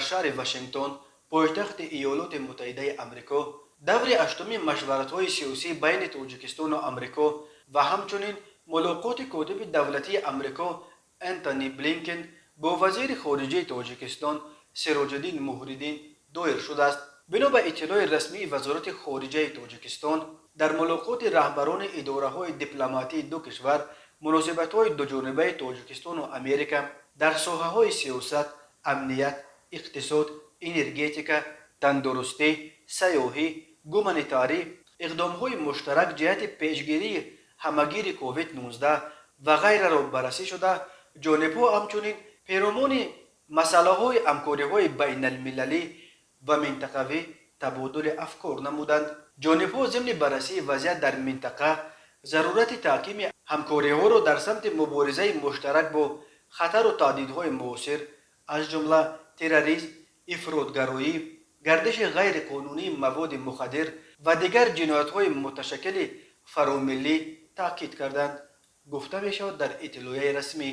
Шаҳри Вашингтон, пойтахти Иёлоти Муттаҳидаи Амрико, даври ҳаштуми машваратҳои сиёсӣ байни Тоҷикистону Амрико ва ҳамчунин мулоқоти котиби давлатии Амрико Энтони Блинкен бо вазири хориҷаи Тоҷикистон Сироҷиддин Муҳриддин доир шудааст. Бино ба иттилои расмии Вазорати хориҷаи Тоҷикистон, дар мулоқоти раҳбарони идораҳои дипломатии ду кишвар муносибатҳои дуҷонибаи Тоҷикистону Америка дар соҳаҳои сиёсат, амният, иқтисод, энергетика, тандурустӣ, сайёҳӣ, гуманитарӣ, иқдомҳои муштарак ҷиҳати пешгирии ҳамагири COVID-19 ва ғайраро баррасӣ шуда, ҷонибҳо ҳамчунин перомони масъалаҳои ҳамкориҳои байналмилалӣ ва минтақавӣ табодули афкор намуданд. Ҷонибҳо зимни баррасии вазъият дар минтақа зарурати таҳкими ҳамкориҳоро дар самти муборизаи муштарак бо хатару таҳдидҳои муосир, аз ҷумла терроризм, ифротгароӣ, гардиши ғайриқонунии маводи мухаддир ва дигар ҷиноятҳои муташаккили фаромиллӣ таъкид карданд, гуфта мешавад дар иттилоияи расмӣ.